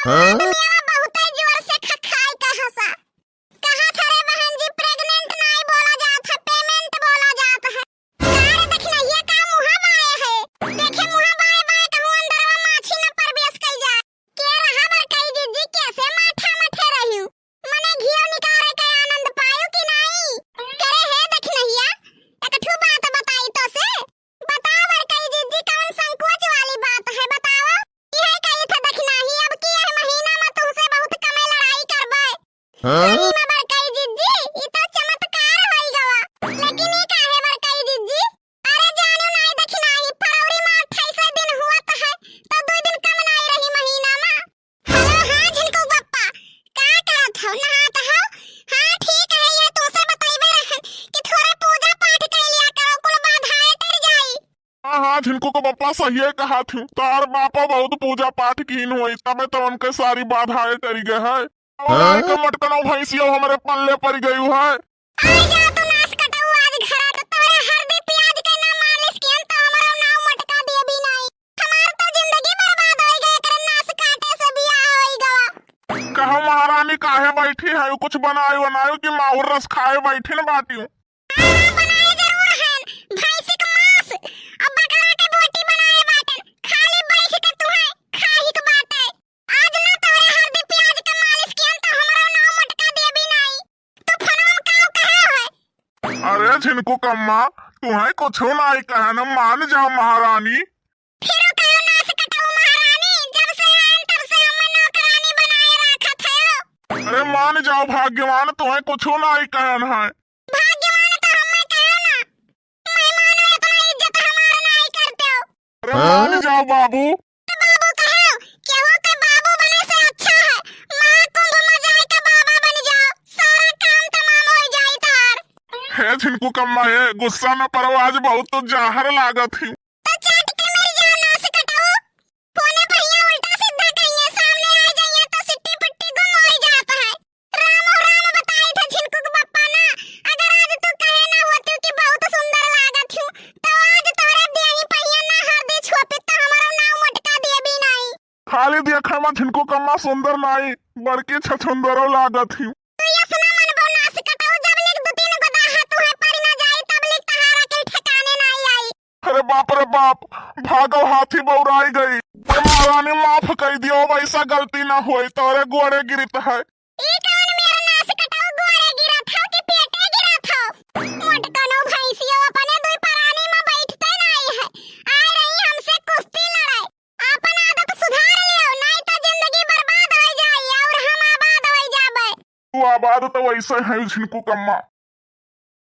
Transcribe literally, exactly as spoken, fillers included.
हाँ? दुनिया में बहुते जोर से खखाई कहसा। कहा था रे बहन जी, pregnant नाई बोला जात है, payment बोला जात है। का रे दखिनहिया, का मुँहा बाए है? देखे मुँहा बाए बाए कहूँ अंदरवा माछी न प्रवेश कई जाए। के रहा बड़कई जिज्जी, कैसे माठा मठे रहिउ? मने घियो निकारे के आनंद पायु कि नाई? करे हे दखिनहिया, एक ठू बात बताई तो से। बताओ बड़कई जिज्जी, कौन संकोच वाली बात है, बताओ। इहे कही था दखिनही, अब की यह महीना में तुमसे बहुत कमे लड़ाई करबे। हाँ? सही में बड़कई जिज्जी, ई तो चमत्कार होई गवा। लेकिन ई काहे बड़कई जिज्जी? अरे जानियो नाई दखिनही, फरवरी में अट्ठाईस दिन हुआ तो है, तो दो दिन कम नाई रही महीना में। हेलो, हाँ झिनकू बप्पा, का करत हो? नहात हो? हाँ ठीक है, ये तुमसे बतइबे रहन कि थोड़ा पूजा पाठ कर लिया करो, कुल बाधाएं टर जाई। हाँ, हाँ, झिनकू के बप्पा सहिए कहा थी। तार बापा बहुत पूजा पाठ कीन होई, तबे तो उनके सारी बाधाएं टरी गए है। और हाँ? आए के मटकनो भैंसियो हमरे पल्ले पड़ गई है। आ जा तू नास कटऊ आज घरा, तो तोरे हरदी प्याज के ना मालिश कियन तो हमरो नाव मटका देबी नाई। हमार तो जिंदगी बर्बाद होई गई, एकरे नास काटे से बियाह होई गवा। कहो महारानी काहे बैठी है, कुछ बनायो बनायो कि माहुर रस खाए बैठी न बाटियो। हाँ, बनाए जरूर हन। भैंसी के मांस और बकरा के बोटी बनाए बाटन। खाली बैठ के तुहे खाही के बाटे। आज ना तोहरे हरदी प्याज के मालिश कियन तो हमरो नाव मटका देबी नाई। तू फोनवा में काव कहे है? अरे झिनकू कम्मा, तुहे कुछो नाई कहन, मान जाओ महारानी। फिर कहो नास कटाऊ महारानी, जब से आयन तब से हमें नौकरानी बनाए रखत है। अरे मान जाओ भाग्यवान, तुहे कुछो नाई कहन है। भाग्यवान तो हमें कहो ना, मेहमान हो इतना इज्जत हमार नाई करते हो। अरे हाँ? मान जाओ बाबू। तो बाबू कहो, केहू के बाबू बने से अच्छा है महाकुंभ में जाए के बाबा बन जाओ, सारा काम तमाम हो जाई तार। हे झिनकू कम्मा, हे गुस्सा न पड़ो, आज बहुत तो जाहर लागत ही। तो चाट के मर जाओ नास कटाऊ। फोने पहिया उल्टा सीधा कहिए, सामने आ जाइए तो सिट्टी पुट्टी गुम हो जात है। राम हो राम बताई था झिनकू के बप्पा ना, अगर आज तू कहे ना होती कि बहुत सुंदर लागत हूँ, तो आज तोरे देही पहिया ना हरदी छोपी तो हमारो नाव मोटका देबी नाई। खाली देखे में झिनकू कम्मा सुंदर नाई, बड़की छछुंदरो लागत ही। तू ये सुना मन बो नास कटाऊ, जब लिख दो तीन गो दाहा तू है परी ना जाई, तब लिख तहारा के ठिकाने नाई आई। अरे बाप रे बाप, भागो हाथी बौराई गई। हे महारानी माफ कई दियो, वैसा गलती ना होई, तोरे गोड़े गिरत है। ई कौन मेरा नास कटाऊ गोड़े गिरत है कि पेटे गिरत है? मोटकनो भैंसियो अपने दुई परानी में बैठते नाई है, आ रही हमसे कुश्ती लड़ाई। आपन आदत सुधार लियो, नाई तो जिंदगी बर्बाद हो जाई और हम आबाद हो जाबे। तू आबाद तो वैसे है झिनकू कम्मा,